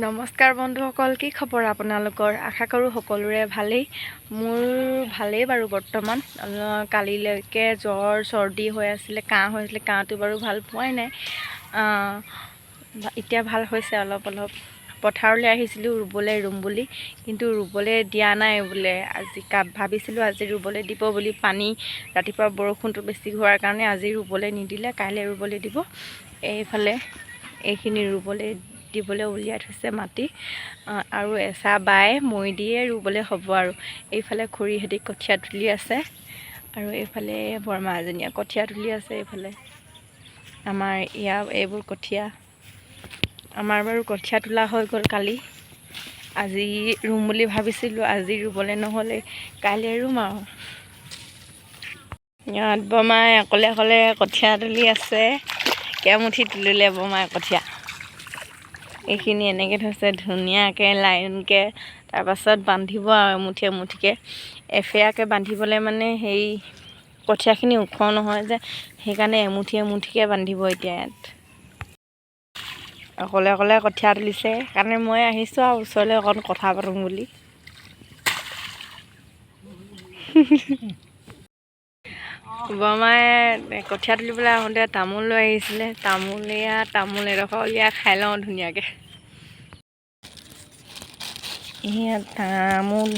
নমস্কাৰ বন্ধুসকল, কি খবৰ আপোনালোকৰ? আশা কৰোঁ সকলোৰে ভালেই। মোৰ ভালেই বাৰু বৰ্তমান। কালিলৈকে জ্বৰ চৰ্দি হৈ আছিলে, কাহ হৈ আছিলে। কাহটো বাৰু ভাল পোৱাই নাই, এতিয়া ভাল হৈছে অলপ অলপ। পথাৰলৈ আহিছিলোঁ ৰুবলৈ, ৰুম বুলি, কিন্তু ৰুবলৈ দিয়া নাই বোলে আজি। ভাবিছিলোঁ আজি ৰুবলৈ দিব বুলি, পানী ৰাতিপুৱা বৰষুণটো বেছি হোৱাৰ কাৰণে আজি ৰুবলৈ নিদিলে, কাইলৈ ৰুবলৈ দিব। এইফালে এইখিনি ৰুবলৈ দিবলৈ উলিয়াই থৈছে মাটি, আৰু এচাহ বাই মৈ দিয়ে ৰুবলৈ হ'ব। আৰু এইফালে খুৰীহঁতি কঠীয়া তুলি আছে, আৰু এইফালে বৰমা এজনীয়ে কঠীয়া তুলি আছে। এইফালে আমাৰ ইয়াৰ এইবোৰ কঠীয়া। আমাৰ বাৰু কঠীয়া তোলা হৈ গ'ল কালি। আজি ৰুম বুলি ভাবিছিলোঁ, আজি ৰুবলৈ নহ'লে, কাইলৈ ৰুম। আৰু ইয়াত বৰমাই অকলে অকলে কঠীয়া তুলি আছে। কেইমুঠি তুলিলে বৰমাই কঠীয়া? এইখিনি এনেকৈ থৈছে ধুনীয়াকৈ লাইনকৈ, তাৰপাছত বান্ধিব আৰু এমুঠি এমুঠিকৈ এফেয়াকৈ বান্ধিবলৈ। মানে সেই কঠীয়াখিনি ওখ নহয় যে, সেইকাৰণে এমুঠি এমুঠিকৈ বান্ধিব। এতিয়া ইয়াত অকলে অকলে কঠীয়া তুলিছে, সেইকাৰণে মই আহিছোঁ আৰু ওচৰলৈ অকণ কথা পাতোঁ বুলি। বৰমাই কঠীয়া তুলিবলৈ আহোঁতে তামোল লৈ আহিছিলে। তামোল, এয়া তামোল এডোখৰ উলিয়াই খাই লওঁ ধুনীয়াকৈ। এয়া তামোল,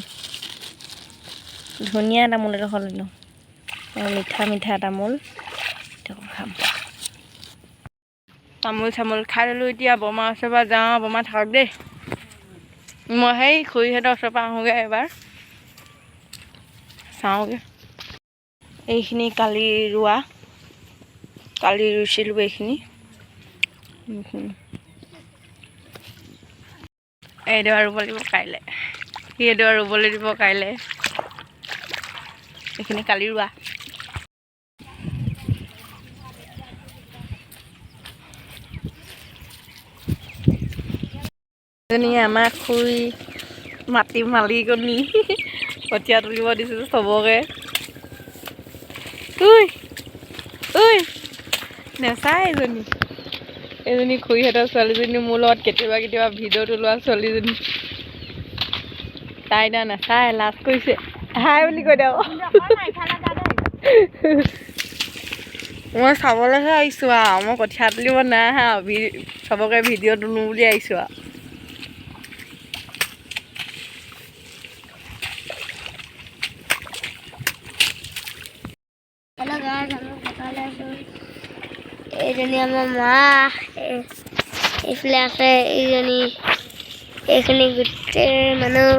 ধুনীয়া তামোল এডোখৰ ল'লোঁ, মিঠা মিঠা তামোল খাম। তামোল চামোল খাই ল'লোঁ। এতিয়া বৰমাৰ ওচৰৰ পৰা যাওঁ। বৰমা থাকক দেই, মই সেই খুৰীহঁতৰ ওচৰৰ পৰা আহোঁগৈ, এবাৰ চাওঁগৈ। এইখিনি কালি ৰোৱা, কালি ৰুইছিলোঁ এইখিনি। এইডৰা ৰুব লাগিব কাইলৈ, সেইডৰা ৰুবলৈ দিব কাইলৈ। এইখিনি কালি ৰোৱা। এজনী আমাৰ খুৰী, মাটি মালিকনী, কঠীয়া তুলিব দিছোঁ চবকে। ঐ ঐ, নেচাই এজনী। এজনী খুৰীহঁতৰ ছোৱালীজনী, মোৰ লগত কেতিয়াবা কেতিয়াবা ভিডিঅ' তোলোৱা ছোৱালীজনী। তাই এতিয়া নাচায়, লাজ কৰিছে। হাই বুলি কৈ দে আকৌ। মই চাবলৈহে আহিছোঁ আৰু, মই কঠীয়া তুলিব নাই আহা। চবকে ভিডিঅ' তোলোঁ বুলি আহিছোঁ আৰু। হেল্ল' গাইজ, আমি পথাৰলৈ আছোঁ। এইজনী আমাৰ মা, এইফালে আছে এইজনী, এইখিনি গোটেই মানুহ।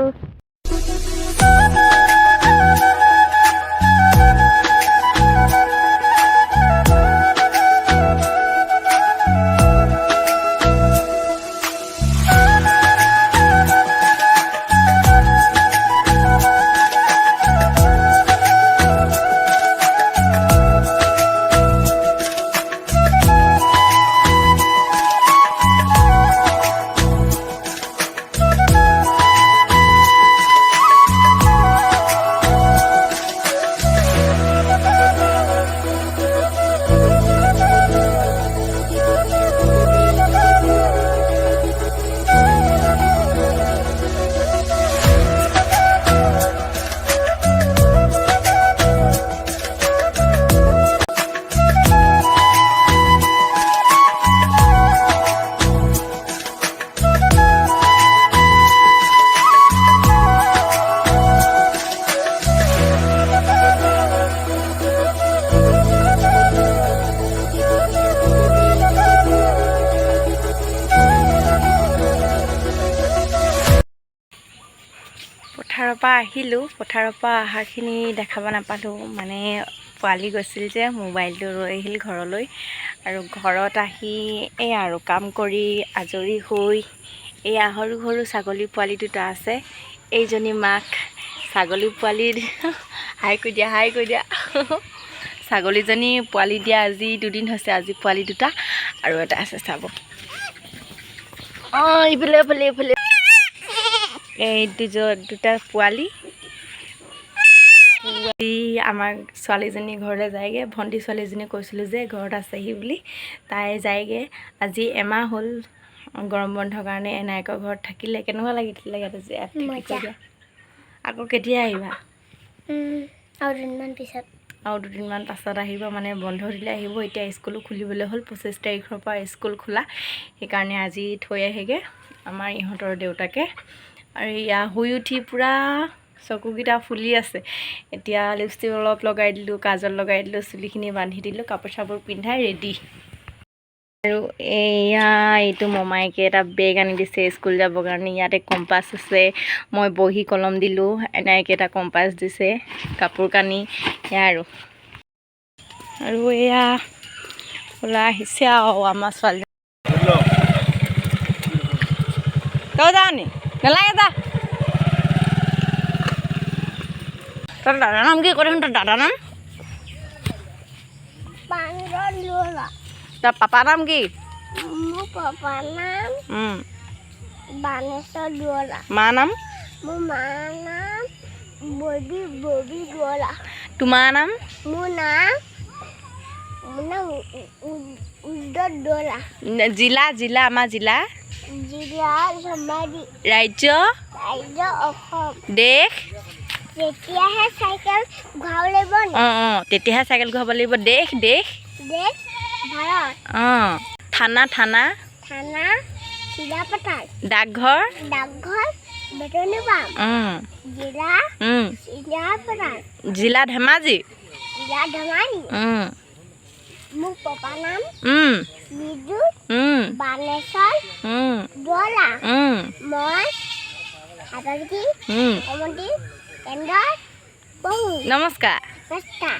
পথাৰৰ পৰা আহিলোঁ। পথাৰৰ পৰা অহাখিনি দেখাব নাপালোঁ, মানে পোৱালি গৈছিল যে, মোবাইলটো ৰৈ আহিল ঘৰলৈ। আৰু ঘৰত আহি এই আৰু কাম কৰি আজৰি হৈ, এইয়া সৰু সৰু ছাগলী পোৱালি দুটা আছে। এইজনী মাক ছাগলী পোৱালি, হাই কৈ দিয়া, হাই কৈ দিয়া। ছাগলীজনী পোৱালি দিয়া আজি 2 দিন হৈছে। আজি পোৱালি দুটা আৰু এটা আছে, চাব। অঁ, ইফালে এইফালে এইফালে এই দুটা পোৱালি। পোৱালি আমাৰ ছোৱালীজনী ঘৰলৈ যায়গৈ। ভণ্টি ছোৱালীজনী কৈছিলোঁ যে ঘৰত আছেহি বুলি, তাই যায়গৈ। আজি এমাহ হ'ল। গৰম বন্ধৰ কাৰণে এনায়েকৰ ঘৰত থাকিলে। কেনেকুৱা লাগিছিলে ইয়াত যে ইয়াত থাকি? মজা। কৈ দিয়া। আকৌ কেতিয়া আহিবা? আৰু দুদিনমান পিছত। আৰু দুদিনমান পাছত আহিব, মানে বন্ধ দিলে আহিব। এতিয়া স্কুলো খুলিবলৈ হ'ল, 25 তাৰিখৰ পৰা স্কুল খোলা। সেইকাৰণে আজি থৈ আহেগৈ আমাৰ ইহঁতৰ দেউতাকে। আৰু ইয়া শুই উঠি পূৰা চকুকেইটা ফুলি আছে। এতিয়া লিপষ্টিক অলপ লগাই দিলোঁ, কাজল লগাই দিলোঁ, চুলিখিনি বান্ধি দিলোঁ, কাপোৰ চাপোৰ পিন্ধাই ৰেডি। আৰু এয়া এইটো মমাইকে এটা বেগ আনি দিছে স্কুল যাবৰ কাৰণে। ইয়াতে কম্পাছ আছে, মই বহী কলম দিলোঁ, এনাইকে এটা কম্পাছ দিছে, কাপোৰ কানি সেয়া। আৰু আৰু এয়া ওলাই আহিছে আৰু আমাৰ ছোৱালী। তই যাৱ নি? নালাগে যা। তোৰ দাদাৰ নাম কি? কৈ দেখোন, তোৰ দাদাৰ নাম? বান্দৰ লোলা। তোৰ পাপাৰ নাম কি? মোৰ পাপাৰ নাম বানেশ্বৰ দুৱলা। মা নাম? মোৰ মাৰ নাম ববি, ববি দুৱলা। তোমাৰ নাম? মোৰ নাম উজ্জ্বল দুৱলা। জিলা, জিলা, আমাৰ জিলা? জিলা ধেমাজি। ৰাজ্য? ৰাজ্য অসম। দেশ? তেতিয়াহে চাইকেল ঘূৰাব লাগিব নি? অঁ, তেতিয়াহে চাইকেল ঘূৰাব লাগিব। দেশ, দেশ? দেশ ভাৰত। অঁ, থানা, থানা? থানা চিলাপথাৰ। ডাকঘৰ? ডাকঘৰ বেতনি পাম। জিলা চিলাপথাৰ। জিলা ধেমাজি। জিলা ধেমাজি। মোৰ পাপা নাম বিদ্যুৎ বানেশ্বৰ দুৱলা। মই সাতকি কমতি কেন্দ্ৰত পঢ়োঁ। নমস্কাৰ। নমস্কাৰ।